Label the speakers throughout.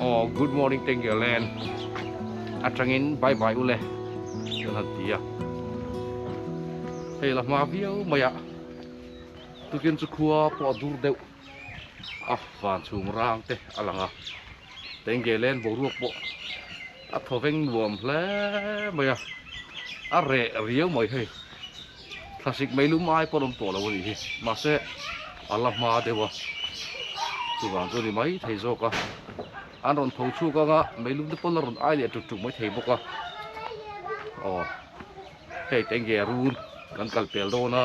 Speaker 1: Aw good morning Tengge Land atangin bye bye ule kan han ti a. Hei la hma viau mai a tukin chu khua pawh a dur deuh a van chhung rang te a lang a. Tengge Land boruak pawh a thaw veng nuam hle mai a a reh riau mai hei. Thlasik mai lum ai pawh an awm tawh lo a nih hi mahse a la hma deuh a chuvang chu a ni mai thei zawk a an rawn tho chhuak ang a meilum te pawn a rawn ai leh tuk tuk mai thei bawk a aw hei te nge run kan kal pel dawn a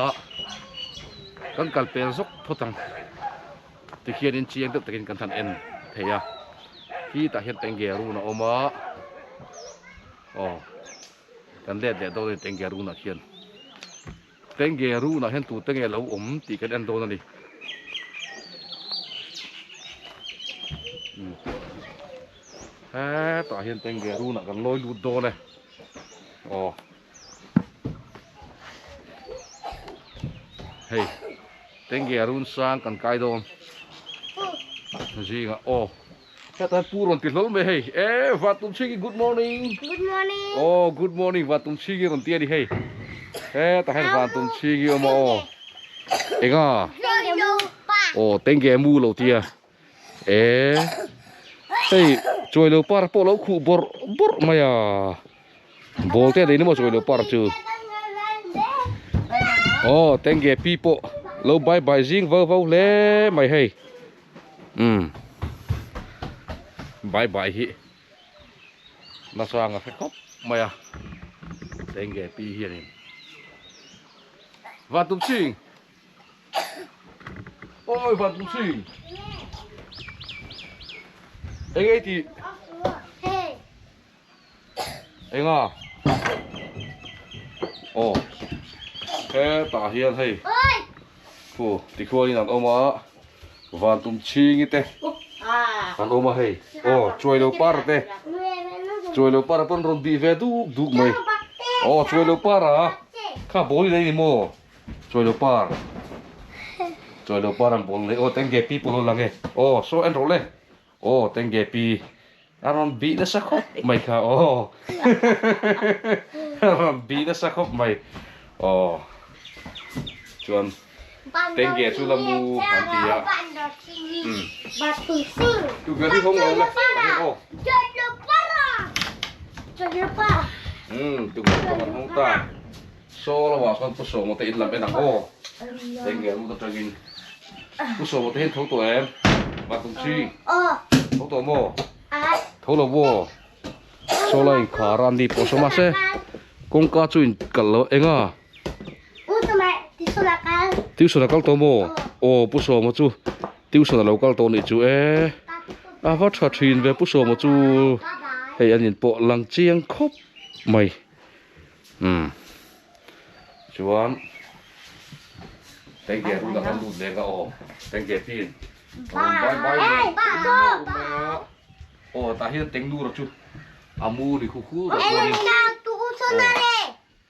Speaker 1: kan kal pel zawk phawt ang tikhianin chiang deuh takin kan han en thei a khitah hian tenge run a awm a aw. Kan let leh dawn a ni Tengge runah khian. Tengge runah hian tute nge lo awm tih kan en dawn a ni. Hetah hian Tengge runah kan lawi lut dawn e. Aw. Hei Tengge run sang kan kai dawn. Zingah aw. Heta hian pu rawn ti hlawl mai hei. E Vatumchhingi good morning.
Speaker 2: Good morning.
Speaker 1: Oh good morning Vatumchhingi rawn ti a ni hei. Heta hian Vatumchhingi awm a aw. Enga? Oh tenge mu lo ti a. E hei chuai lo par pawh lo khuh bawrh bawrh mai a. Ball te a nei ni maw chuai lo par chu. Oh tenge pi pawh lo bye bye zing vau vau hle mai hei. Umm bye bye hi nasanga hre khawp mai a tenge pi hianin van tum ching ôi van tum ching eng ei tih Enga? Aw hetah hian hei khu tikhuanin an awm a vantum chhingi te an awm a hei aw chuailo par te chuailo par pawn rawn bih ve duk duk mai aw chuailo par a kha ball i nei ni maw chuailo par chuailo par an ball nei aw tenge pi pawh lo lang e aw saw en rawh le aw tenge pi A rawn bih nasa khawp mai kha aw a rawn bih nasa khawp mai aw chuan tenge chu la mu an ti a umm tukverh hi hawng lo le aw umm tukverh pawh kan hawng ta saw lamah sawn pu sawma te in lam en ang aw tenge lut atangin Pu Sawma te hian tho tawh em? Bathroom chhing. Tho tawh maw? Tho lo maw? Saw lai inkhar a ni pawh saw mahse kawngka chu in kalh lo eng a? Tuition a kal tawh maw? Aw Pu Sawma chu tuition a lo kal tawh nih chu e. A va tha thin ve Pu Sawma chu hei an in pawh lang chiang khawp mai. Umm chuan tengge run a kan lut leng a aw tengge pin rawn bai bai mai a aw tah hian tengnura chu a mu ni khu khu tah chuanin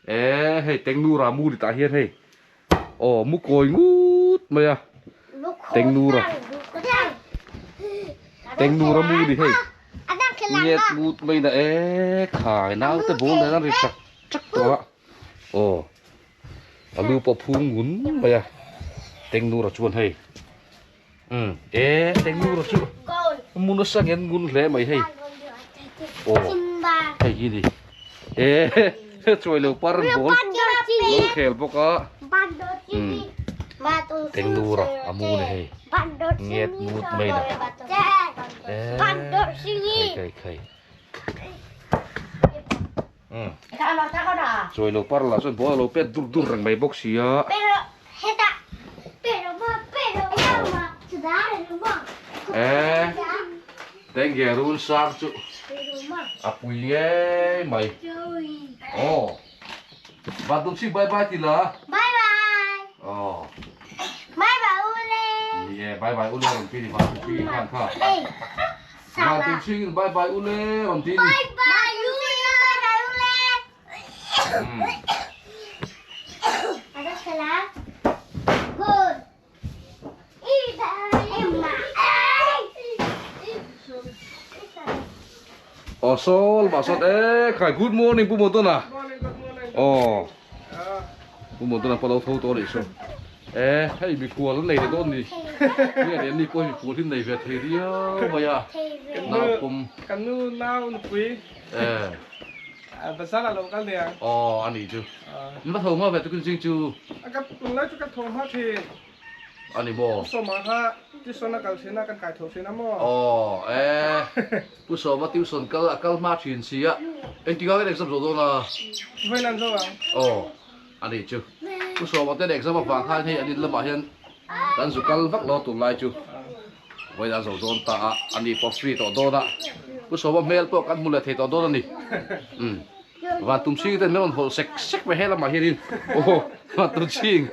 Speaker 1: e hei tengnura a mu ni tah hian hei aw mu kawi ngut mai a tengnura tengnura mu ni hei. Nget ngut mai na e khai naute ball nen an ri chak chak tawh a aw a lu pawh phung ngun mai a tengnura chuan hei umm e tengnura chu mu nasa ngen ngun hle mai hei aw hei hi ni e chuai lo par an ball lo khel bawk a umm tengnura a mu ni hei. Nget ngut mai na. Khai khai khai. Chawi lo par lah chuan ball a lo pet dur dur reng mai bawk si a. Eh, tenge run sang chu a pui ngei mai. Oh. Van tum si bye bye ti la.
Speaker 2: Bye bye.
Speaker 1: Oh.
Speaker 2: Bye bye ule.
Speaker 1: Ni e bye bye ule ron ti ni van tum si khan kha. Van tum si bye bye ule ron ti ni.
Speaker 2: Bye bye ule. Bye bye ule. Ada salah. Good.
Speaker 1: Aw saw lamah sawn e khai good morning Pu Mawtawna aw Pu Mawtawna pawh a lo tho tawh a nih chu e hei mikhual an nei leh dawn ni nge ni an ni pawh hi mikhual hi an nei ve thei riau mai a nau pawm
Speaker 3: Kan nu nau nupui
Speaker 1: e
Speaker 3: bazar ah lo kal nia
Speaker 1: aw a nih chu in va tho hma ve tukin zing chu
Speaker 3: ka tunlai chu ka tho hma thin.
Speaker 1: A ni maw?
Speaker 3: Pu Sawma kha tuition a kal thin a, kan kai tho thin a maw?
Speaker 1: Aw e, Pu Sawma tuition kal a kal hma thin si a, engtikah nge exam zawh dawn a?
Speaker 3: Vawiin an zo ang.
Speaker 1: Aw, a ni chu. Pu Sawma ten exam avang khan hei an in lamah hian kan zu kal vak lo tunlai chu. Vawiin an zo dawn ta a, a ni pawh free tawh dawn a, Pu Sawma hmel pawh kan hmu leh thei tawh dawn a ni. Umm. Van tum chhing ten min rawn hawlh sek sek mai he lamah hianin aw van tum chhing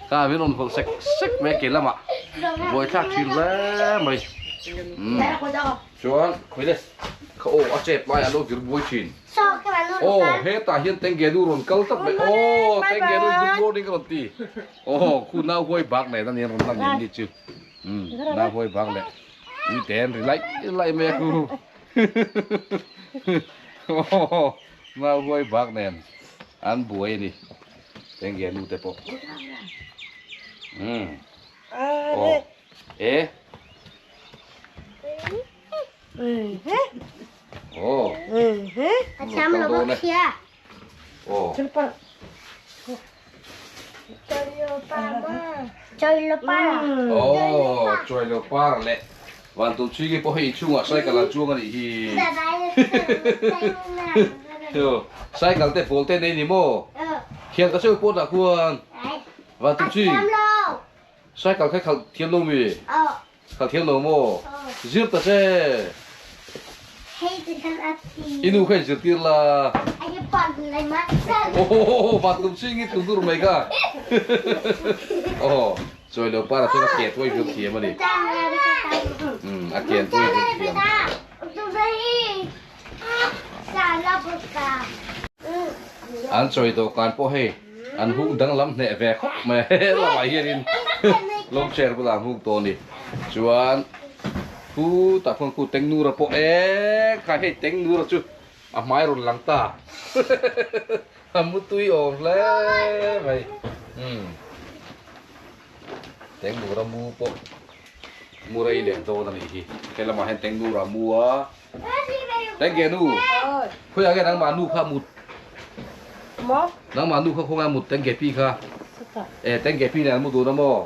Speaker 1: kha min rawn hawlh sek sek mai a ke lamah buaithlak thin hle mai umm chuan khawile kha aw a chep lai a lo vir buai thin aw hetah hian tenge nu rawn kal tlat mai aw tenge nu good morning a rawn ti aw khu nau huai bak nen a nia rawn lan ni chu umm nau huai bak leh ui te an ri laih laih mai a khu. Nau huai bak nen an buai a ni eng nge nu te pawh umm aw e aw aw Aw Chuailo par leh Vantum chhuigi pawh hei inchhungah cycle an chuang a nih hi. Cycle te ball te nei ni maw? Thian ka cheu pawt ah khuan Vantum chhuigi cycle kha khalh thiam lo mi? Khalh thiam lo maw? Zir ta che. I nu kha in zirtir la. Aww van tum ching i tum dur mai ka. Aww chawi lo para chuan a ke tuai vir thiam a ni. Umm a ke an tuai vir thiam. An chawi dawhkan pawh hei an hung danglam hneh ve khawp mai a helamah hianin long chair bulah an hung tawh a ni chuan khutah khuan khu tengnura pawh e khai hei tengnura chu a hmai rawn lang ta a mutui awm hle mai umm tengnura mu pawh mu rei leh dawn a nih hi helamah hian tengnura mu a. Thank you nu. Khawiah nge nangmah nu kha mut?
Speaker 4: Maw?
Speaker 1: Nangmah nu kha khawngaih mut tengge pi kha. E tengge pi nen an mu dun a maw?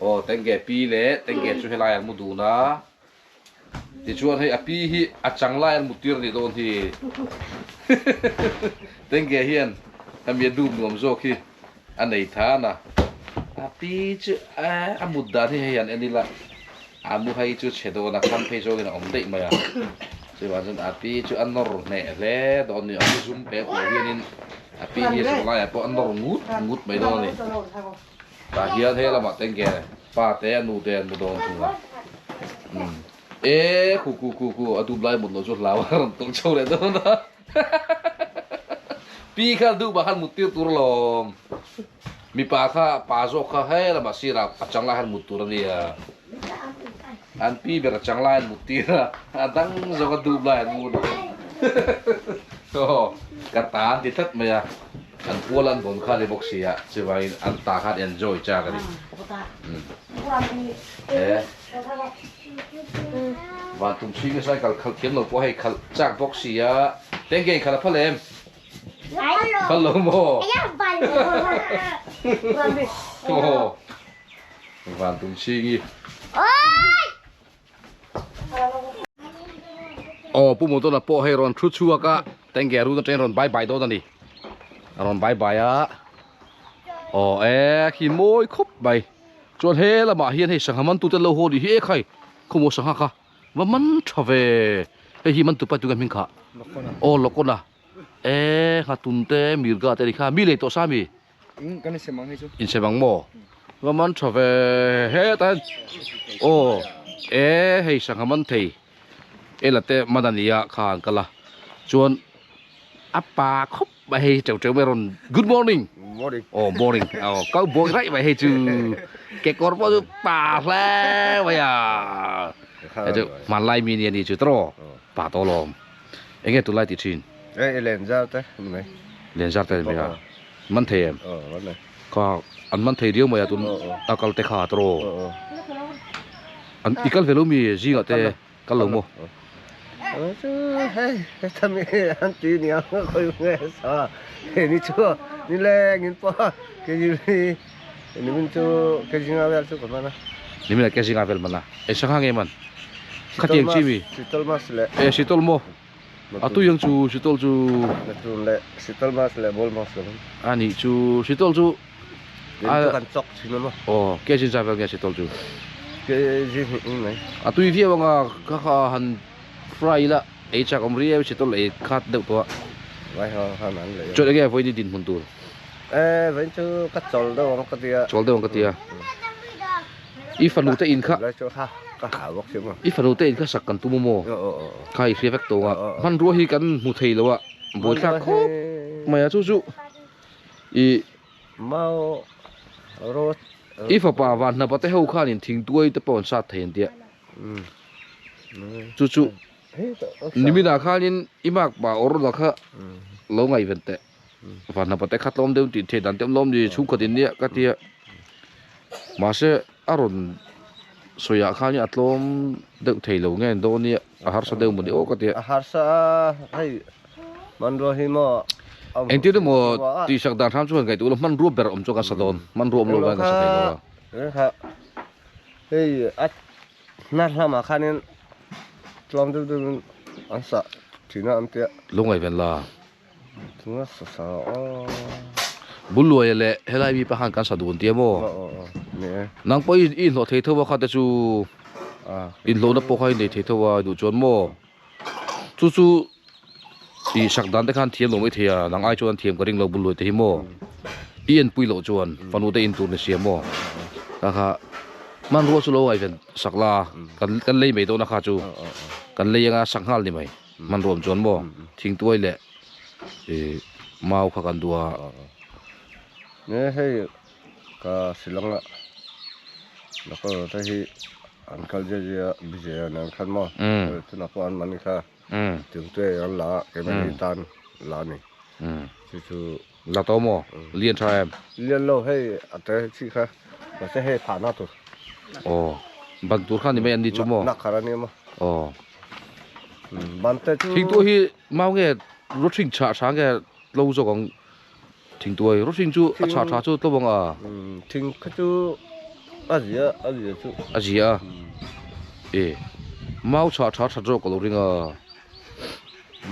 Speaker 1: Aw tengge pi leh tengge chu helai an mu dun a. Tichuan hei a pi hi a chang lai an mut tir a nih dawn hi. Tengge hian hemi a dup nuam zawk hi a nei than a. A pi chu a mut dan hi hei han en ila. A mu hai chu chhe dawn a, kham phei zawngin a awm daih mai a. Chuvang chuan a pi chu a nawr hneh hle dawn a ni. A mu zum pek lo hianin a pi hi a zawh laiah pawh a nawr ngut ngut mai dawn a ni. Tah hian he lamah te nge pa te a nu te an mu dawn thung a. Umm e khu khu khu khu a dup lai mut loh chu hlau a rawn tawlh chho leh dawn a. Pi kha duh bah khan mut tir tur alawm. Mipa kha pa zawk kha he lamah sirah a chang lai han mut tur a nia. An pi ber a chang lai an mut tir a, a dang zawk a dup lai an mu lo. Aw ka ta an ti tlat mai a, an pual an vawn kha a ni bawk si a, chuvangin an ta khan enjoy chak a ni. E van tum chhing a cycle khalh thiam lo pawh hei khalh chak bawk si a, tengge in khalh a phal em? Phal lo maw? Van tum chhing i. Aw Pu Mawtawna pawh hei rawn thu chhuak a, tengge run atangin rawn bye bye dawn a ni. A rawn bye bye a. Aw e khi mawi khawp mai. Chuan he lamah hian hei sangha man tute an lo haw ni hi e khai khawmaw sangha kha va man tha ve. Hei hi man tupa tunge hming kha? Aw Lokona. E nghatun te mirga te ni kha mi lei tawh sa mi?
Speaker 5: Kan insem ang hei chu.
Speaker 1: Insem ang maw? Va man tha ve hetah hian aw e hei sangha man thei ela te man a nia kha an kal a chuan a pa khawp mai hei teuh teuh mai rawn good morning
Speaker 5: Morning.
Speaker 1: Aw morning aw kau bawi raih mai hei chu kekawr pawh chu pa hle mai a hei chu hmanlai mi nia ni chu tawh. Pa tawh alawm. Enge tunlai ti thin?
Speaker 6: E len zar te ni mai.
Speaker 1: Len zar te ni mai a. Man thei em?
Speaker 6: Aw man thei.
Speaker 1: Kha an man thei riau mai a tun a kal te kha tawh. An i kal ve lo mi zingah te kal lo maw?
Speaker 6: Chu hei heta mi an ti nia khawi nge sa hei ni chu ni leng in pawh ke ni nimin chu ke zinga vel chu ka hman a.
Speaker 1: Nimin ah ke zinga vel hman a. Eng sangha nge man? Khatiang chi mi?
Speaker 6: Sitol mas le.
Speaker 1: E sitol maw? A tui ang chu sitol chu.
Speaker 6: Natun le sitol mas le ball mas ka hman.
Speaker 1: A nih chu sitol chu.
Speaker 6: Tin chu kan chawk thin a maw?
Speaker 1: Aw ke zin zai vel nge sitol chu?
Speaker 6: Ke zin hnih in mai.
Speaker 1: A tui viau anga ka kha han fry ila ei chak awm riau sitol ei khat deuh tawh a.
Speaker 6: Vai ho khan an lei a.
Speaker 1: Chuan enge vawiin dinhmun tur?
Speaker 6: E vawiin chu ka chawl deuh ang ka ti a.
Speaker 1: Chawl deuh ang ka ti a. I fanu te in kha I fanu te in kha sak kan tum a maw? Kha i hria vek tawh a. Hmanrua hi kan hmu thei lo a, buaithlak khawp mai a chu chu i I fapa van hnapa te ho khanin thingtuai te pawh an sat thei an tia. Chu chu niminah khanin i mak pa awr la kha lo ngaihven teh. Van hnapa te kha tlawm deuh tih theih dan te awm lawm ni chhungkhat in nia ka tia mahse a rawn sawi ah khan a tlawm deuh thei lo nge dawn nia a harsa deuh maw ni aw ka tia.
Speaker 6: A harsa a hei hmanrua hi maw
Speaker 1: engtin emaw tihsak dan hram chuan ngaihtuah ila hmanrua ber awm chu kan sa dawn hmanrua awm lo khan kan sa thei lo a.
Speaker 6: Hei a hnar hlamah khanin tlawm deuh deuhin an sah thin a an tia.
Speaker 1: Lungngaih ven la. Buluaia leh helai mi pakhan kan sa dun tia maw? Nang pawh i inhlawh thei tho a kha te chu inhlawhna pawh kha i nei thei tho a duh chuan maw? Chu chu i sak dan te khan thiam lo mai thei a, nang ai chuan an thiam ka ring lo Buluai te hi maw? I enpui loh chuan fanu te in tur ni sia maw? Kha kha hmanrua chu lo ngaihven sak la kan lei mai dawn a kha chu kan lei anga sak nghal ni mai. Hmanruam chuan maw thingtuai leh ih mau kha kan duh a.
Speaker 6: Nge hei ka Shillong a Nakawr te hi an kal zia zia busy a nen khan maw chunah pawh an mani kha thingtuai an la a keimahni tan la a ni chu chu.
Speaker 1: La tawh maw lian tha em?
Speaker 6: Lian lo hei a te chi kha mahse hei phahna tur.
Speaker 1: Aw ban tur kha ni mai an ni chu maw?
Speaker 6: Nak khat a nia maw?
Speaker 1: Aw.
Speaker 6: Ban te chu.
Speaker 1: Thingtuai hi mau nge rawthing chhah tha nge tlo zawk ang thingtuai rawthing chu a chhah tha chu tlo ang a.
Speaker 6: Thing kha chu a zia a zia chu.
Speaker 1: A zia a e mau chhah tha that zawk ka lo ring a.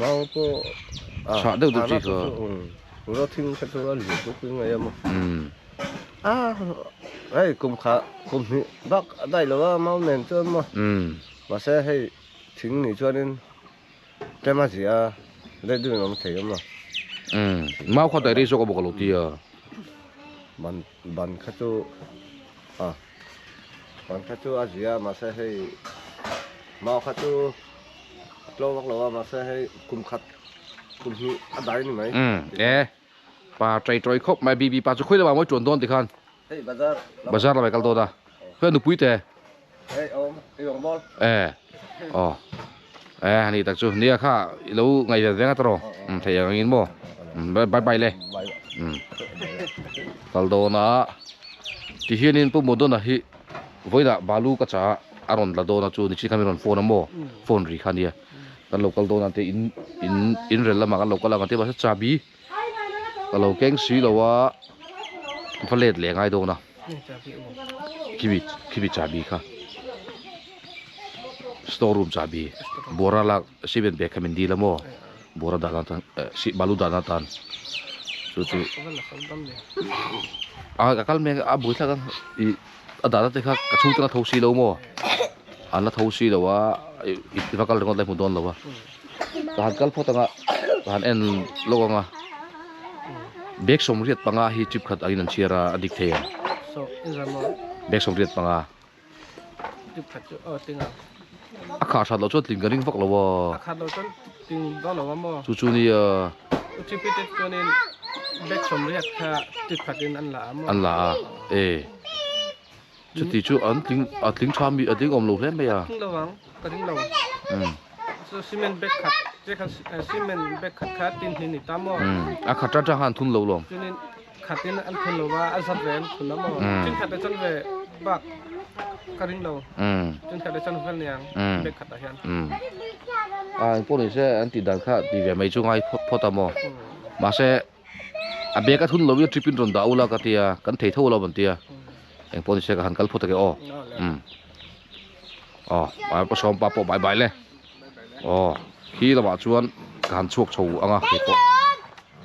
Speaker 6: Mau pawh a
Speaker 1: chhah deuh deuh chi kha.
Speaker 6: Rawthing kha chu a zia chu pui ngai a maw. A hei kum kha kum hnih bak a daih lo a mau nen chuan maw. Mahse hei thing nih chuanin tlem a zia a daih deuhin a awm thei awm a.
Speaker 1: Umm mau kha daih rei zawk a bawk a lo ti a.
Speaker 6: Ban ban kha chu a ban kha chu a zia a mahse hei mau kha chu a tlo vak lo a mahse hei kum khat kum hnih a dai ni mai.
Speaker 1: Umm e pa trai tawi khawp mai bibi pa chu khawi lamah mawi tuan dawn tikhan.
Speaker 6: Hei bazar lamah.
Speaker 1: Bazar lamah i kal dawn a. Khawi nupui te.
Speaker 6: Hei awm i awm bawk.
Speaker 1: E aw e ani tak chu nia kha i lo ngaih vel veng a tawh um thei ang angin maw bye bye le um kal dawn a ti hianin pu Modona hi vawiinah balu ka cha a rawn la dawn a chu nichhin khan min rawn phone a maw phone ri kha ania kan lo kal dawn a te in in in rel lamah kan lo kal ang a ti mahse chabi ka lo keng si lo a va let leh ngai dawn a. Khibi khibi chahbi kha store room chahbi bawra lak cement bag kha min dil a maw bawra dah nan tan eh balu dah nan tan chu chu a ka kal mek a buai thlak a ih a dahna te kha ka chhung tang a tho si lo maw an la tho si lo a i va kal ringawt lai hmu dawn lo a ka han kal phawt ang a ka han en lawk ang a. Bag sawmriat panga hi chip khat angin an chhiar a, a dik thei ang. Bag sawmriat panga. A khah hrat loh chuan tling ka ring vak lo a. Chu chu nia. An la a, e. Chuti chu an tling a tling tha mi a tling awm lo hle mai a.
Speaker 3: Chu cement bag khat che kha cement bag khat kha tin hnih ni ta maw?
Speaker 1: A khat atang khan an thun lo lawm.
Speaker 3: Chuanin khatin an thun lo va, a zat ve an thun a maw? Tin khat leh chan ve bak ka ring lo. Tin khat leh chan vel niang bag khatah hian.
Speaker 1: A engpawh ni se an tih dan kha ti ve mai chu ngai phawt phawt a maw? Mahse a bag a thun lo in trip in rawn dah ula ka tia, kan thei tho lo an tia. Engpawh ni se ka han kal phawt a ke aw. Aw pa sawm pa pawh bai bai le aw khi lamah chuan ka han chhuak chho ang a hei pawh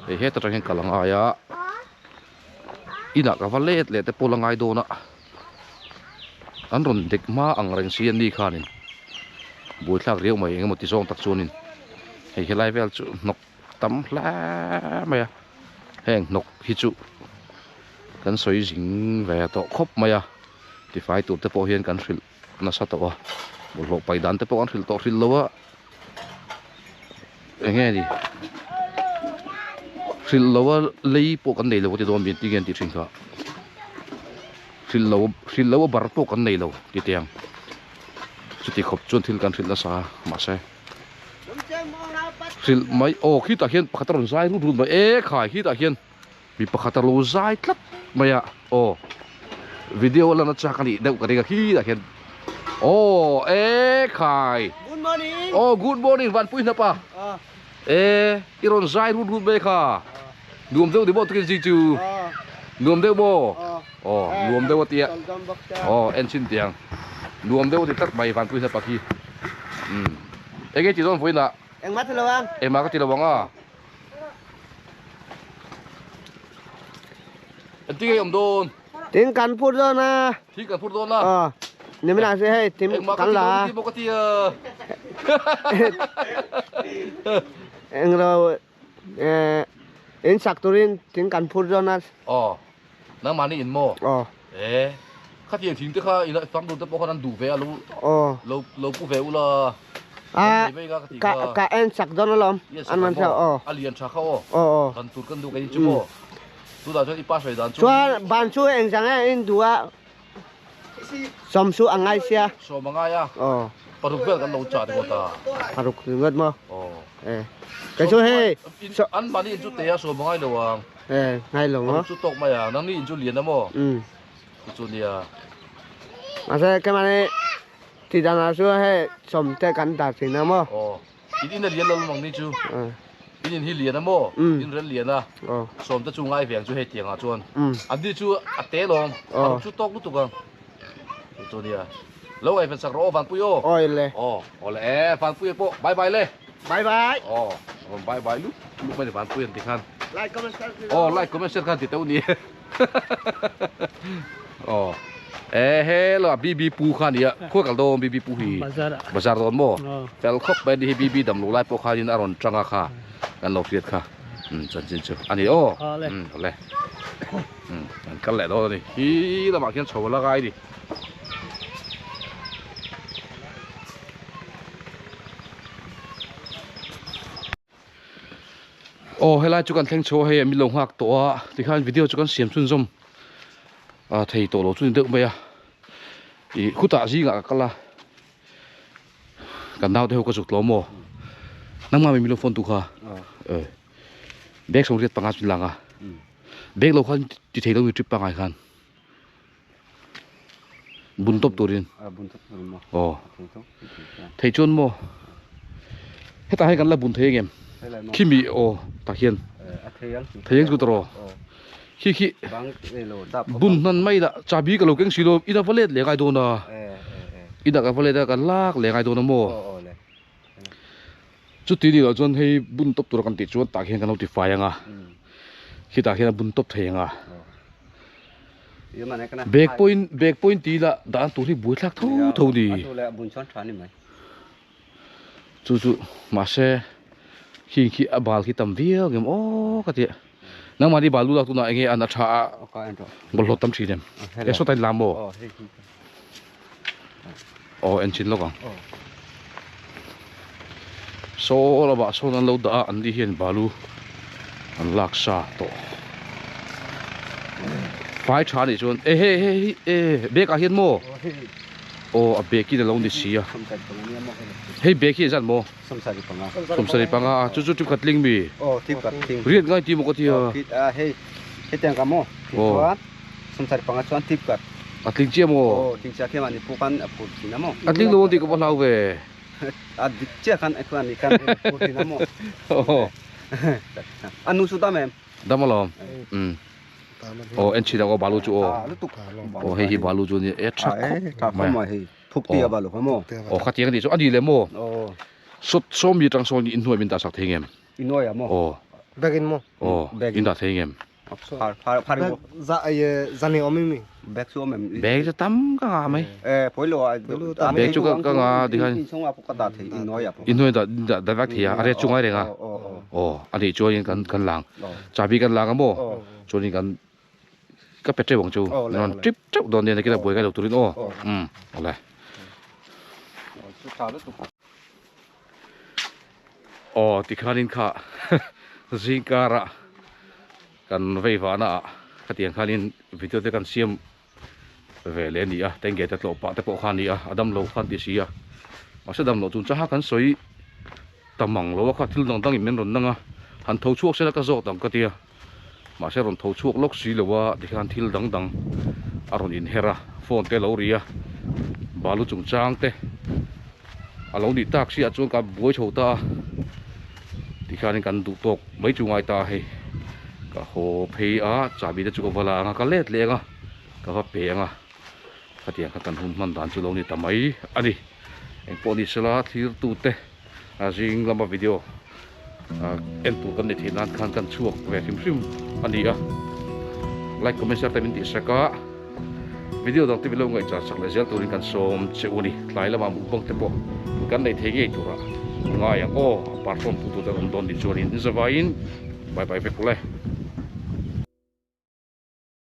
Speaker 1: hei heta tang hian kal ang ai a inah ka va let leh te pawh la ngai dawn a an rawn dek hma ang reng si an ni khanin buaithlak riau mai engemaw ti zawng tak chuanin hei helai vel chu hnawk tam hle mai a heng hnawk hi chu kan sawi zing ve tawh khawp mai a. Tifai tur te pawh hian kan hrilh nasa tawh a, bawlhhlawh paih dan te pawh kan hrilh tawh hrilh lo a, eng nge ni hrilh lo a lei pawh kan nei lo a ti dawn mi tinge an tih thin kha, hrilh lo hrilh lo a bar pawh kan nei lo ti teh ang, chuti khawp chuan thil kan hrilh nasa a mahse hrilh mai aw khitah khian pakhat a rawn zai rut rut mai e khai khitah khian. Mi pakhat a lo zai tlat mai a aw video a lan achak a nih deuh ka ring a khilaiah hian aw e khai
Speaker 5: Good morning
Speaker 1: aw good morning vanpui hnap a e i rawn zai rut rut mai kha nuam deuh ni maw tukin zing chu nuam deuh maw aw nuam deuh a tia aw en chhin tiang nuam deuh a ti tlat mai vanpui hnap a khi umm enge tih dawn vawiinah
Speaker 5: Engmah ti lo ang
Speaker 1: Engmah ka ti lo ang a. Engtin nge awm dawn?
Speaker 5: Tin kan phur dawn a.
Speaker 1: Thing kan phur dawn a.
Speaker 5: Aw. Nimina se hei tim kan la.
Speaker 1: Engmah ka ti dawn ka ti a.
Speaker 5: Englo eh in sak turin thing kan phur dawn a.
Speaker 1: Aw. Nangmahni in maw?
Speaker 5: Aw.
Speaker 1: Eh. Khatiang thing te kha ila fang tur te pawh khan an duh ve a lo
Speaker 5: Aw.
Speaker 1: lo lo pu ve ula.
Speaker 5: A
Speaker 1: Kan nei mai ka ka ti
Speaker 5: ka
Speaker 1: kha.
Speaker 5: ka en sak dawn alawm.
Speaker 1: Yes,
Speaker 5: An man
Speaker 1: maw?
Speaker 5: aw.
Speaker 1: A lian tha kha aw.
Speaker 5: Aw aw.
Speaker 1: Kan tur kan duh kei chu maw. Tunah chuan i pa sawi dan chu.
Speaker 5: Chuan ban chu engzang nge in duh a sawm chu a ngai sia.
Speaker 1: Sawm a ngai a.
Speaker 5: Aw.
Speaker 1: Paruk vel kan lo chah ringawt a.
Speaker 5: Paruk ringawt maw?
Speaker 1: Aw.
Speaker 5: Eh. Kei chu hei.
Speaker 1: An mahni in chu te a sawm a ngai lo ang.
Speaker 5: Eh ngai lo maw?
Speaker 1: Paruk chu tawk mai ang. Nangni in chu lian a maw?
Speaker 5: Um.
Speaker 1: Chu chu nia.
Speaker 5: Mahse keimahni Tih dan ah chuan hei sawm te kan dah thin a maw?
Speaker 1: Aw, in in a lian lo mang ni chu. In in hi lian a maw? In rel lian a. Sawm te chu ngai ve ang chu hei tiang ah chuan. An ni chu a te lawm. A ruk chu tawk lutuk ang. Chu chu nia. Lo ngaih ven sak rawh aw Vanpui aw.
Speaker 5: Aw le.
Speaker 1: Aw, aw le e Vanpui pawh bye bye le.
Speaker 5: Bye bye.
Speaker 1: Aw, rawn bye bye lut lut mai ni Vanpui an ti khan.
Speaker 5: Like comment share.
Speaker 1: Aw, like comment share khan ti teuh ni. Aw e he lo BB pu kha nia khuai kal dawn BB pu hi bazar dawn maw fel khawp mai ani hi BB dam lo lai pawh khanin a rawn tang a kha kan lo hriat kha um chanchin chu ani aw um awle um an kal leh dawn ani hi lamah khian chho a la ngai ani. Aw helai chu kan thleng chho a hei min lo nghak tawh a tikhan video chu kan siam chhunzawm ah thei tawh lo chu ni deuh mai a ih khutah zingah ka kal a kan naute ho ka zuk tlawm maw nangmah mi min lo phone tu kha eh bag sawm riat panga chu ni lang a bag lo khan ti thei lo mi trip pangai khan. Bun tawp turin aw thei chuan maw hetah hian kan la bun thei ang em khimi aw tah hian thei ang chu tawh khi khi bun hnan mai lah chabi ka lo keng si lo ina va let leh ngai dawn a ina ka va let a ka lak leh ngai dawn a maw chuti ni loh chuan hei bun tawp tura kan tih chuan tah khian kan lo ti fai ang a khitah khian a bun tawp thei ang a. Bag pawhin bag pawhin tih ila dan tur hi buai thlak tho tho ni. Chu chu mahse khing khi a bal khi tam viau ngem aw ka ti a. Nangmahni bal lu lak tunah enge an a tha a bawlhhlawh tam thin em? E sawta in lam maw? Aw en chin lawk ang. Saw lamah sawn an lo dah a an ni hian balu an lak sa tawh. Fai tha anih chuan e hei hei e bag ah hian maw? Aw a bag in alo ni si a hei bag hi engzat maw sawmsarih panga a chu chu tip khat tling mi riat ngai tih maw ka ti a aw a tling chiah maw a tling lo ang tih ka va hlau ve dam alawm umm. Aw en chhin ang aw balu chu aw aw hei hi balu chu ania e tha khawp mai a aw khatiang anih chu ani leh maw sawt sawm mi atang sawn inhnuai min dah sak thei ngem aw aw in dah thei ngem bag chu tam ka ngah mai bag chu ka ngah tikhan inhnuai dah dah vek thei a a rate chu ngai reng a aw anih chuanin kan lang. Chabi kan lak a maw chuanin kan ka pe teuh ang chu min rawn trip teuh dawn nia nakina buai ngai lo turin aw umm awle aw tikhanin kha zingkara kan vei vahna ah khatiang khanin video te kan siam ve leh a ni a tengge te tlawh pah te pawh kha a ni a a damlo kha an ti si a mahse damloh chung chaha kan sawi ta mang lo a kha thil dang dangin min rawn nang a han tho chhuak sela ka zawt ang ka tia mahse rawn tho chhuak lawk si lo a tikhian thil dang dang a rawn inher a phone te a lo ri a balu chungchang te a lo nih tak si ah chuan ka buai chho ta a tikhianin kan duh tawk mai chu ngai ta a hei ka haw phei a chahbi te chu ka va la ang a ka let leh ang a ka va pe ang a khatiang kha kan hun hman dan chu lo ni ta mai a ni engpawh ni sela thlir tute a zing lama video en tur kan ni theih nan khan kan chhuak ve hrim hrim a ni a like comment share te min tih sak a video dang te min lo ngaihchah sak leh zel turin kan sawm che u a ni tlai lamah mukbang te pawh kan nei thei ngei turah ngai ang aw a perform tu tur te an awm dawn ni chuanin in zavaiin bye bye vek ule.